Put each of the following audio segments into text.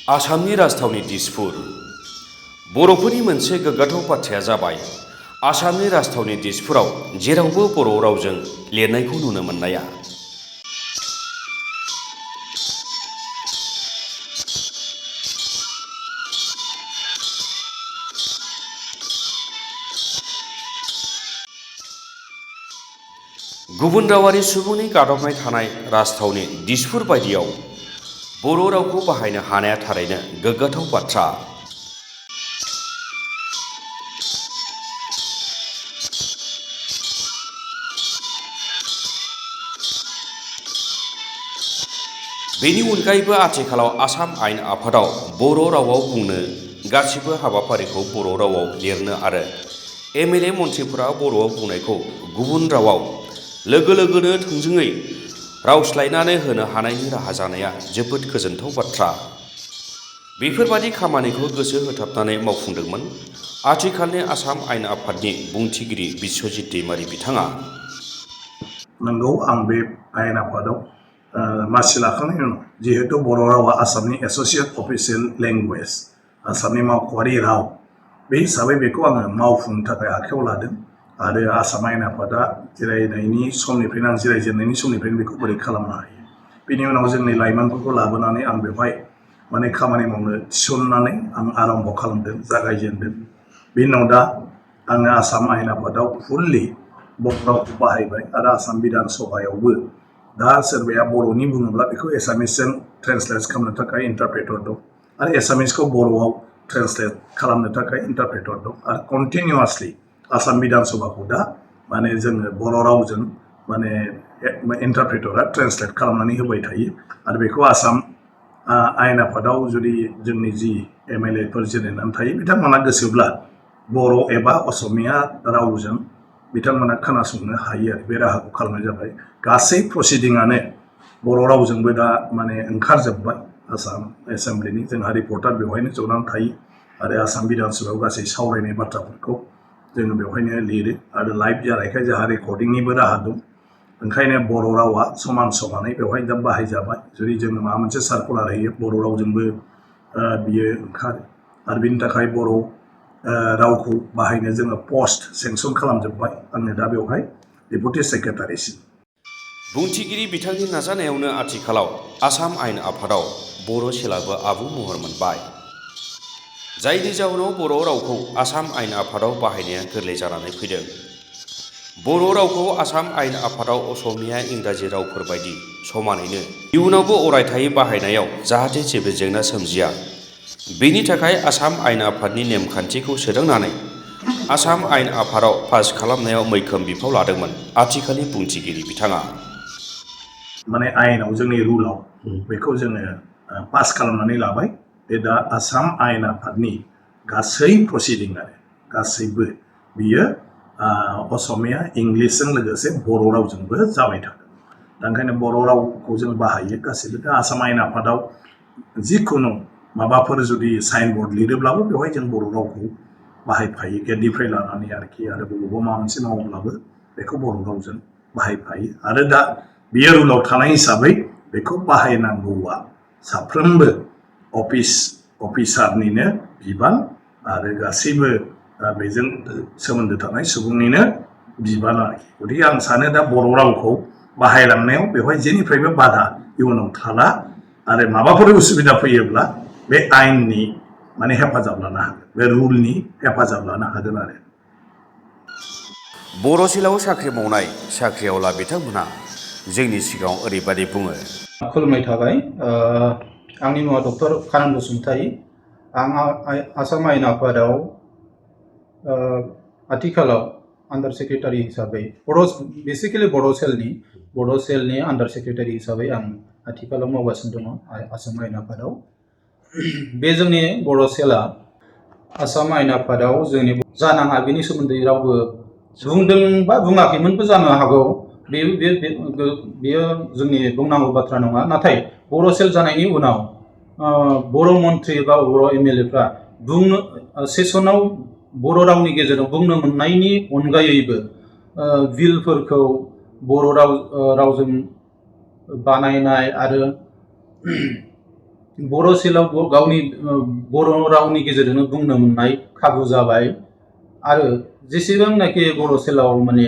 आसामनि राजथावनि दिसपुर बर'फोरनि मोनसे गोग्गाथाव बाथ्राया जाबाय आसामनि राजथावनि दिसपुराव जेरावबो बर' रावजों लिरनायखौ नुनो मोननाया। गुबुन रावारि सुबुंनि गादबनाय थानाय राजथावनि दिसपुर बायदियाव बर' रावखौ बाहायनो हानाया थारैनो गोग्गाथाव बाथ्रा। बेनि अनगायैबो आथिखालाव आसाम आयेन आफादाव बर' रावाव बुंनो गासिबो हाबाफारिखौ बर' रावाव लिरनो आरो एमएलए मन्थ्रिफोरा बर'आव बुंनायखौ गुबुन रावाव लोगो लोगोनो थोंजोङै रावस्लायनानै होनो हानायनि राहा जानाया जोबोद गोजोनथाव बाथ्रा। बेफोरबादि खामानिखौ गोसो होथाबनानै मावफुंदोंमोन आथिखालनि आसाम आयेन आफादनि बुंथिगिरि बिश्वजित दैमारि बिथाङा। नंगौ, आं बे आयेन आफादाव मासि लाखांनायनि उनाव जिहेतु बर' रावा आसामनि एस'सियेट अफिसियेल लेंगुवेज, आसामनि मावख'आरि राव, बे हिसाबै बेखौ आङो मावफुंनो थाखाय आखायाव लादों आरो आसाम आयेन आफादा जिरायनायनि समनिफ्रायनो आं जिरायजेननायनि समनिफ्रायनो बेखौ बोरै खालामनो हायो, बेनि उनाव जोंनि लाइमोनफोरखौ लाबोनानै आं बेवहाय खामानि मावनो थिसननानै आं आरम्भ खालामदों, जागायजेनदों। बेनि उनाव दा आङो आसाम आयेन आफादाव फुललि बर' रावखौ बाहायबाय आरो आसाम बिधान सभायावबो दा सोरबाया बर'नि बुङोब्ला बेखौ एसामिसजों ट्रेन्सलेट खालामनो थाखाय इन्टारप्रेटर दं आरो एसामिसखौ बर'आव ट्रेन्सलेट खालामनो थाखाय इन्टारप्रेटर दं आरो कन्टिनिउवासलि आसाम बिधान सभाखौ दा जोङो बर' रावजों इन्टारप्रेटरा ट्रेन्सलेट खालामनानै होबाय थायो आरो बेखौ आसाम आयेन आफादाव जुदि जोंनि जि एमएलएफोर जिरायनानै थायो बिथांमोना गोसोब्ला बर' एबा असमिया रावजों बिथांमोना खोनासंनो हायो आरो बे राहाखौ खालामनाय जाबाय। गासै प्रसिडिंआनो बर' रावजोंबो दा ओंखारजोब्बाय। आसाम एसेम्ब्लिनि जोंहा रिपर्टार बेवहायनो जनानै थायो आरो आसाम बिधान सभायाव गासै सावरायनाय बाथ्राफोरखौ जोङो बेवहायनो लिरो आरो लाइभ जानायखाय जोंहा रेकर्डिंनिबो राहा दं। ओंखायनो बर' रावा समान समानै बेवहाय दा बाहायजाबाय। जुदि जोङो माबा मोनसे सार्कुलार होयो बर' रावजोंबो बियो ओंखारो आरो बिनि थाखाय बर' रावखौ बाहायनो जोङो पस्ट सेंसन खालामजोब्बाय। आङो दा बेवहाय डेपुटि सेक्रेटारिसिम। बुंथिगिरि बिथांनि नाजानायावनो आथिखालाव आसाम आयेन आफादाव बर' सेलाबो आबुं महर मोनबाय, जायनि जाउनाव बर' रावखौ आसाम आयेन आफादाव बाहायनाया गोरलै जानानै फैदों। बर' रावखौ आसाम आयेन आफादाव असमिया इंराजि रावफोर बायदि समानैनो इयुनावबो अरायथायै बाहायनायाव जाहाथे जेबो जेंना सोमजिया, बेनि थाखाय आसाम आयेन आफादनि नेमखान्थिखौ सोदांनानै आसाम आयेन आफादाव पास खालामनायाव मैखोम बिफाव लादोंमोन आथिखालनि बुंथिगिरि बिथाङा। आयेनाव जोंनि रुलाव बेखौ जोङो पास खालामनानै लाबाय। बे दा आसाम आयेन आफादनि गासै प्रसिडिंआनो गासैबो बियो असमिया इंलिसजों लोगोसे बर' रावजोंबो जाबाय थागोन। दा ओंखायनो बर' रावखौ जों बाहायो गासैबो। दा आसाम आयेन आफादाव जिखुनु माबाफोर जुदि साइन बर्ड लिरोब्लाबो बेवहाय जों बर' रावखौ बाहायफायो, गेटनिफ्राय लानानै आरोखि। आरो बबेबा माबा मोनसे मावोब्लाबो बेखौ बर' रावजों बाहायफायो आरो दा बियो रुलाव थानाय हिसाबै बेखौ बाहायनांगौआ साफ्रोमबो अफिसारनिनो बिबान आरो गासैबो बेजों सोमोन्दो थानाय सुबुंनिनो बिबान आरोखि। गतिके आं सानो दा बर' रावखौ बाहायलांनायाव बेवहाय जेनिफ्रायबो बाधा इयुनाव थाला आरो माबाफोर उसुबिदा फैयोब्ला बे आयेननि हेफाजाब लानो हागोन, बे रुलनि हेफाजाब लानो हागोन आरो। बर' सेलाव साख्रि मावनाय साख्रिआवला बिथांमोनहा जोंनि सिगाङाव ओरैबादि बुङो। खुलुमनाय थाबाय। आंनि मुङा डक्टर कानन बसुमतारी। आं आसाम आयेन आफादाव आथिखालाव आन्डार सेक्रेटारि हिसाबै बेसिकेलि बड' सेलनि आन्डार सेक्रेटारि हिसाबै आं आथिखालाव मावगासिनो दङ आसाम आयेन आफादाव। बे जोंनि बर' सेला आसाम आयेन आफादाव जोंनि जानाङा बेनि सोमोन्दै रावबो बुंदों बा बुङाखैमोनबो जानो हागौ। बेयो जोंनि बुंनांगौ बाथ्रा नङा। नाथाय बर' सेल जानायनि उनाव बर' मन्थ्रि बा बर' एमएलएफ्रा सेसनाव बर' रावनि गेजेराव बुंनो मोननायनि अनगायैबो बिलफोरखौ बर' रावजों बानायनाय आरो बर' सेलाव गावनि बर' रावनि गेजेरजोंनो बुंनो मोननाय खाबु जाबाय आरो जेसेबांनाखि बर' सेलाव माने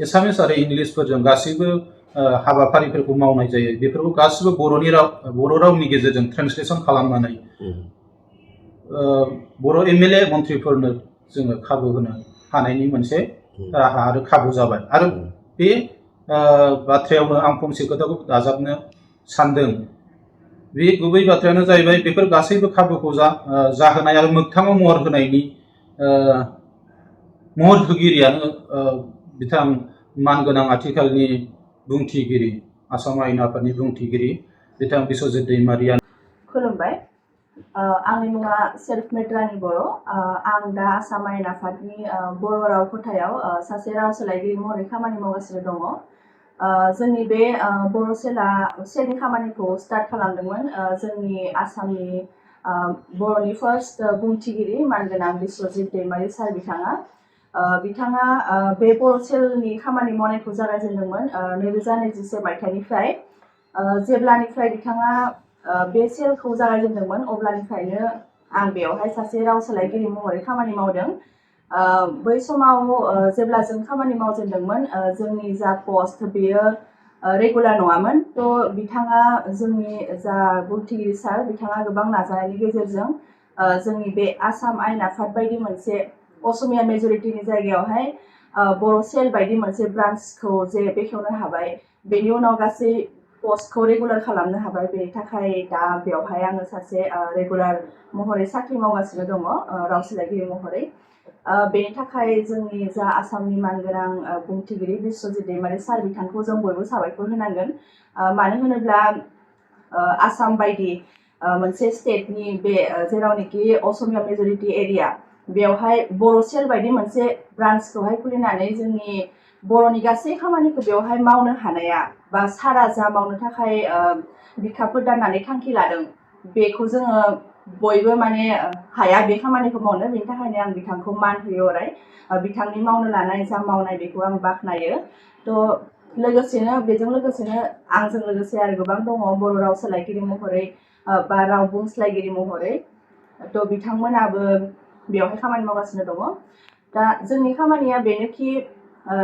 एसामिस आरो इंलिसफोरजों गासैबो हाबाफारिफोरखौ मावनाय जायो बेफोरखौ गासिबो बर' रावनि गेजेरजों ट्रेन्सलेसन खालामनानै बर' एमएलए मन्थ्रिफोरनो जोङो खाबु होनो हानायनि मोनसे राहा आरो खाबु जाबाय आरो बे बाथ्रायावनो आं फंसे खोथाखौ दाजाबनो सानदों बे गुबै बाथ्रायानो जाहैबाय बेफोर गासैबो खाबुखौ जाहोनाय आरो मोगथाङाव महर होनायनि महर होगिरियानो बिथां मानगोनां आथिखालनि बुंथिगिरि आसाम आयेन आफादनि बुंथिगिरि बिथां बिस्वजित दैमारियानो। खुलुमबाय। आंनि मुङा सेल्फ मेड रानि बर'। आं दा आसाम आयेन आफादनि बर' राव खथायाव सासे राव सोलायगिरि महरै खामानि मावगासिनो दङ। जोंनि बे बर' सेलनि खामानिखौ स्टार्ट खालामदोंमोन जोंनि आसामनि बर'नि फार्स्ट बुंथिगिरि मानगोनां बिस्वजित दैमारि सार बिथाङा बे बर' सेलनि खामानि मावनायखौ जागायजेनदोंमोन 2021 मायथाइनिफ्राय। जेब्लानिफ्राय बिथाङा बे सेलखौ जागायजेनदोंमोन अब्लानिफ्रायनो आं बेवहाय सासे राव सोलायगिरि महरै खामानि मावदों। बै समाव जेब्ला जों खामानि मावजेनदोंमोन जोंनि जा पस्ट बेयो रेगुलार नङामोन। थ' बिथाङा जोंनि जा बुंथिगिरि सार बिथाङा गोबां नाजानायनि गेजेरजों जोंनि बे आसाम आयेन आफाद बायदि मोनसे असमिया मेजरिटिनि जायगायावहाय बर' सेल बायदि मोनसे ब्रान्चखौ जे बेखेवनो हाबाय। बेनि उनाव गासै पस्टखौ रेगुलार खालामनो हाबाय। बेनि थाखाय दा बेवहाय आङो सासे रेगुलार महरै साख्रि मावगासिनो दङ राव सोलायगिरि महरै। बेनि थाखाय जोंनि जा आसामनि मानगोनां बुंथिगिरि बिस्वजित दैमारि सार बिथांखौ जों बयबो साबायखर होनांगोन। मानो होनोब्ला आसाम बायदि मोनसे स्टेटनि बे जेरावनोखि असमिया मेजरिटि एरिया बेवहाय बर' सेल बायदि मोनसे ब्रान्चखौहाय खुलिनानै जोंनि बर'नि गासै खामानिखौ बेवहाय मावनो हानाया बा सारा जा मावनो थाखाय बिखाफोर दाननानै थांखि लादों बेखौ जोङो बयबो माने हाया बे खामानिखौ मावनो। बेनि थाखायनो आं बिथांखौ मान होयो अराय। बिथांनि मावनो लानाय जा मावनाय बेखौ आं बाख्नायो। थ' लोगोसेनो बेजों लोगोसेनो आंजों लोगोसे आरो गोबां दङ बर' राव सोलायगिरि महरै बा राव बुंस्लायगिरि महरै। थ' बिथांमोनाबो बेवहाय खामानि मावगासिनो दङ। दा जोंनि खामानिया बेनोखि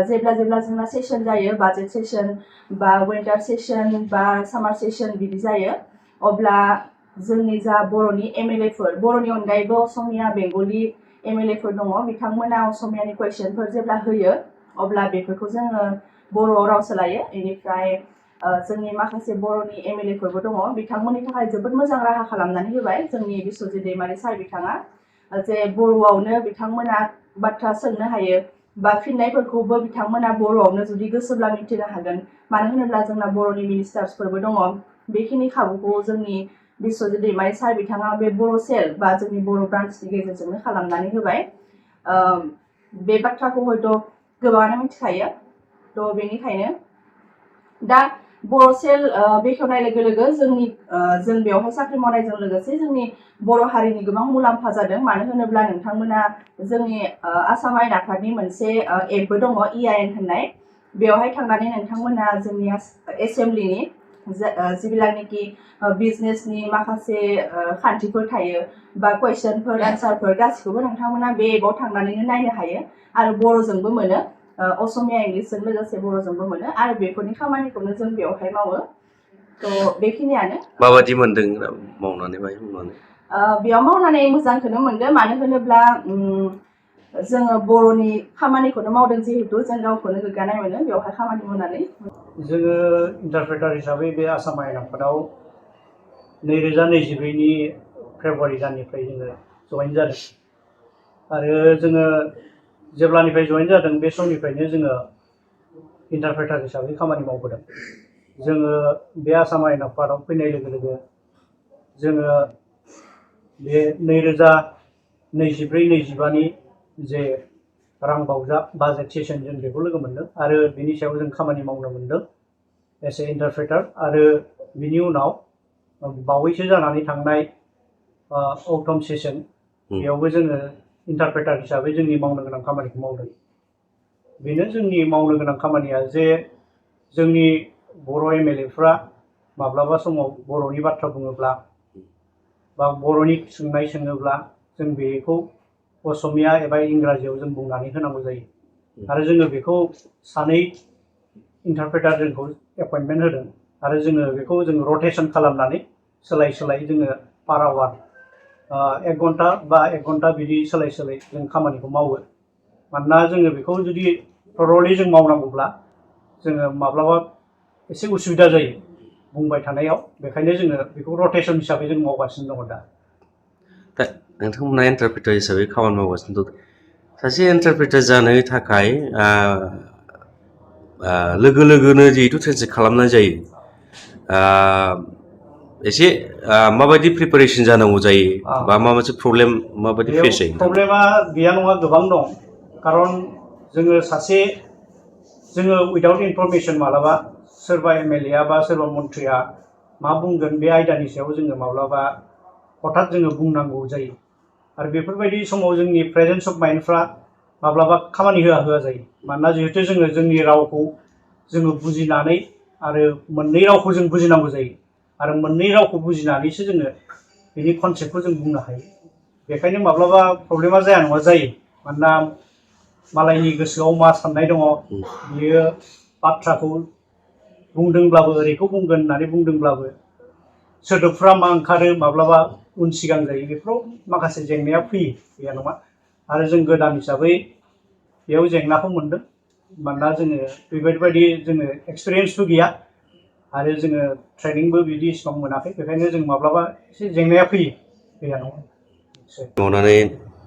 जेब्ला जोंना सेसन जायो बाजेट सेसन बा विन्टार सेसन बा सामार सेसन बिदि जायो अब्ला जोंनि जा बर'नि एमएलएफोर बर'नि अनगायैबो असमिया बेंगलि एमएलएफोर दङ बिथांमोना असमियानि कुइसनफोर जेब्ला होयो अब्ला बेफोरखौ जोङो बर'आव राव सोलायो। बेनिफ्राय जोंनि माखासे बर'नि एमएलएफोरबो दङ बिथांमोननि थाखाय जोबोद मोजां राहा खालामनानै होबाय जोंनि बिस्वजित दैमारि सार बिथाङा जे बर'आवनो बिथांमोना बाथ्रा सोंनो हायो बा फिननायफोरखौबो बिथांमोना बर'आवनो जुदि गोसोब्ला मिथिनो हागोन। मानो होनोब्ला जोंना बर'नि मिनिस्टार्सफोरबो दङ। बेखिनि खाबुखौ जोंनि बिस्वजित दैमारि सार बिथाङा बे बर' सेल बा जोंनि बर' ब्रान्चनि गेजेरजोंनो खालामनानै होबाय। बे बाथ्राखौ हयथ' गोबाङानो मिथिखायो। थ' बेनिखायनो दा बर' सेल बेखेवनाय लोगो लोगो जों बेवहाय साख्रि मावनायजों लोगोसे जोंनि बर' हारिनि गोबां मुलाम्फा जादों। मानो होनोब्ला नोंथांमोना जोंनि आसाम आयेन आफादनि मोनसे एपबो दङ EIN होननाय। बेवहाय थांनानै नोंथांमोना जोंनि एसेमब्लिनि जिबिलानोखि बिजनेसनि माखासे खान्थिफोर थायो बा कुइसनफोर एन्सारफोर गासिखौबो नोंथांमोना बे एपआव थांनानैनो नायनो हायो आरो बर'जोंबो मोनो। असमिया इंलिसजों लोगोसे बर'जोंबो मोनो आरो बेफोरनि खामानिखौनो जों बेवहाय मावो। थ' बेखिनियानो। माबादि मोनदों मावनानै बाहाय मावनानै? बेयाव मावनानै मोजांखौनो मोनदों। मानो होनोब्ला जोङो बर'नि खामानिखौनो मावदों जिहेतु जों गावखौनो गोग्गानाय मोनो बेवहाय खामानि मावनानै। जोङो इन्टारप्रेटार हिसाबै बे आसाम आयेन आफादाव 2022नि फेब्रुवारि दाननिफ्राय जोङो जइन जादों आरो जोङो जेब्लानिफ्राय जइन जादों बे समनिफ्रायनो जोङो इन्टारप्रेटार हिसाबै खामानि मावबोदों। जोङो बे आसाम आयेन आफादाव फैनाय लोगो लोगो जोङो बे 2024-25नि जे रां बावजा बाजेट सेसन जों बेखौ लोगो मोन्दों आरो बिनि सायाव जों खामानि मावनो मोन्दों एस ए इन्टारप्रेटार। आरो बिनि उनाव बावैसो जानानै थांनाय अक्टम सेसन बेयावबो जोङो इन्टारप्रेटार हिसाबै जोंनि मावनो गोनां खामानिखौ मावदों। बेनो जोंनि मावनो गोनां खामानिया जे जोंनि बर' एमएलएफ्रा माब्लाबा समाव बर'नि बाथ्रा बुङोब्ला बा बर'नि सोंनाय सोङोब्ला जों बेखौ असमिया एबा इंराजियाव जों बुंनानै होनांगौ जायो आरो जोङो बेखौ सानै इन्टारप्रेटार जोंखौ एपइन्टमेन्ट होदों आरो जोङो बेखौ जों रटेसन खालामनानै सोलाय सोलाय जोङो पार आवार 1 घन्टा बा 1 घन्टा बिदि सोलाय सोलाय जों खामानिखौ मावो मानोना जोङो बेखौ जुदि थरलि जों मावनांगौब्ला जोङो माब्लाबा एसे उसुबिदा जायो बुंबाय थानायाव बेखायनो जोङो बेखौ रटेसन हिसाबै जों मावगासिनो दङ दा नोंथांमोना इन्टारप्रेटार हिसाबै खामानि मावगासिनो दं सासे इन्टारप्रेटार जानो थाखाय लोगो लोगोनो जिहेतु ट्रेन्सलेट खालामनाय जायो एसे माबायदि प्रिपारेसन जानांगौ जायो बा माबा मोनसे प्रब्लेम माबायदि फेस जायो प्रब्लेमा गैया नङा गोबां दं खारन जोङो सासे जोङो उइदाउट इनफरमेसन मालाबा सोरबा एमएलए बा सोरबा मन्थ्रिया मा बुंगोन बे आयदानि सायाव जोङो माब्लाबा हठाৎ जोङो बुंनांगौ जायो आरो बेफोरबायदि समाव जोंनि प्रेजेन्स अफ माइन्डफ्रा माब्लाबा खामानि होआ जायो मानोना जिहेतु जोङो जोंनि रावखौ जोङो बुजिनानै आरो मोननै रावखौ जों बुजिनांगौ जायो आरो मोननै रावखौ बुजिनानैसो जोङो बेनि कनसेप्टखौ जों बुंनो हायो बेखायनो माब्लाबा प्रब्लेमा जाया नङा जायो मानोना मालायनि गोसोआव मा साननाय दङ बियो बाथ्राखौ बुंदोंब्लाबो ओरैखौ बुंगोन होननानै बुंदोंब्लाबो सोदोबफ्रा मा ओंखारो माब्लाबा उन सिगां जायो बेफोराव माखासे जेंनाया फैयो गैया नङा आरो जों गोदान हिसाबै बेयाव जेंनाखौ मोनदों मानोना जोङो बेबायदि जोङो एक्सपिरियेन्सबो गैया आरो जोङो ट्रेनिंबो बिदि इसिबां मोनाखै बेखायनो जों माब्लाबा एसे जेंनाया फैयो गैया नङा मावनानै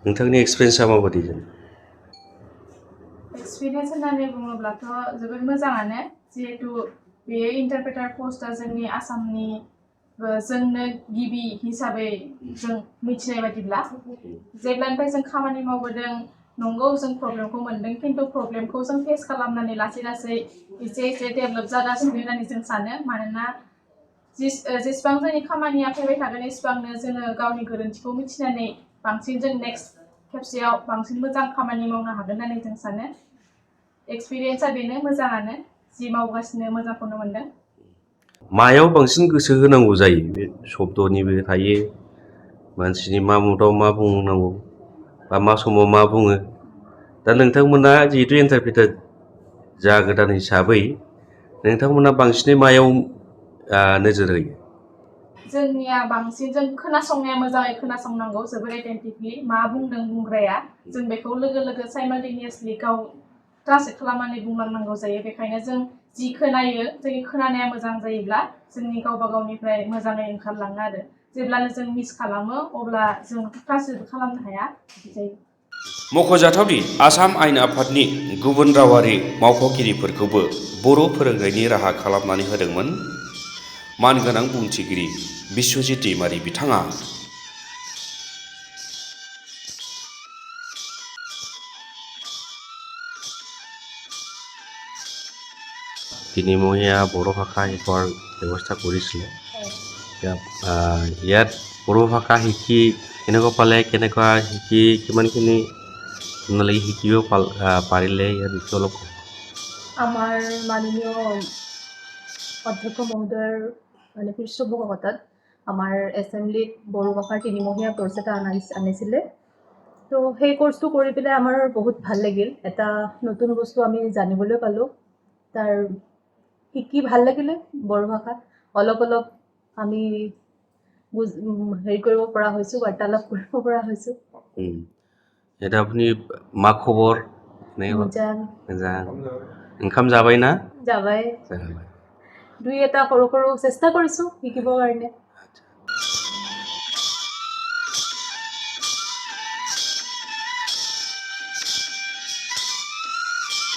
नोंथांनि एक्सपिरियेन्सआ माबायदि एक्सपिरियेन्स होननानै बुङोब्लाथ' जोबोद मोजाङानो जिहेतु बेयो इन्टारप्रेटार पस्टआ जोंनि आसामनि जोंनो गिबि हिसाबै जों मिथिनाय बायदिब्ला जेब्लानिफ्राय जों खामानि मावबोदों नंगौ जों प्रब्लेमखौ मोनदों खिन्थु प्रब्लेमखौ जों फेस खालामनानै लासै लासै एसे डेभेलप जागासिनो होननानै जों सानो मानोना जेसेबां जोंनि खामानिया फैबाय थागोन एसेबांनो जोङो गावनि गोरोन्थिखौ मिथिनानै बांसिन जों नेक्स्ट खेबसेयाव बांसिन मोजां खामानि मावनो हागोन होननानै जों सानो एक्सपिरियेन्सआ बेनो मोजाङानो जि मावगासिनो मोजांखौनो मोनदों मायाव बांसिन गोसो होनांगौ जायो बे शब्दनिबो थायो मानसिनि मा मुदाव मा बुंनांगौ बा मा समाव मा बुङो दा नोंथांमोना जिहेतु इन्टारप्रेटार जागोदान हिसाबै नोंथांमोना बांसिनै मायाव नोजोर होयो जोंनिया बांसिन जों खोनासंनाया मोजाङै खोनासंनांगौ जोबोर एटेन्टिभलि मा बुंदों बुंग्राया जों बेखौ लोगो लोगो साइमाल्टेनियासलि गाव ट्रान्सलेट खालामनानै बुंलांनांगौ जायो बेखायनो जों जि खोनायो जोंनि खोनानाया मोजां जायोब्ला जोंनि गावबा गावनिफ्राय मोजाङै ओंखारलाङो आरो जेब्लानो जों मिस खालामो अब्ला जों ट्रान्सलेट खालामनो हाया बिदि जायो मख'जाथावदि आसाम आयेन आफादनि गुबुन रावारि मावख'गिरिफोरखौबो बर' फोरोंनायनि राहा खालामनानै होदोंमोन मानगोनां बुंथिगिरि बिश्वजित दैमारि बिथाङा তিনিমহীয়া বড়ো ভাষা শিকোৱাৰ ব্যৱস্থা কৰিছিলে ইয়াত বড়ো ভাষা শিকি কেনেকুৱা পালে কেনেকুৱা শিকি কিমানখিনি আপোনালোকে শিকিব পাৰিলে ইয়াৰ বিষয়ে অলপ আমাৰ মাননীয় অধ্যক্ষ মহোদয়ৰ মানে পৃষ্ঠপোষকতাত আমাৰ এছেম্বলিত বড়ো ভাষাৰ 3 মহীয়া কোৰ্চ এটা আনিছিলে তো সেই কোৰ্চটো কৰি পেলাই আমাৰ বহুত ভাল লাগিল এটা নতুন বস্তু আমি জানিবলৈ পালোঁ তাৰ শিকি ভাল লাগিলে বড়ো ভাষা অলপ অলপ আমি হেৰি কৰিব পৰা হৈছোঁ বাৰ্তালাপ কৰিব পৰা হৈছোঁ এটা আপুনি मा खबर मोजां ओंखाम जाबाय ना जाबाय দুই এটা সৰু সৰু চেষ্টা কৰিছোঁ শিকিবৰ কাৰণে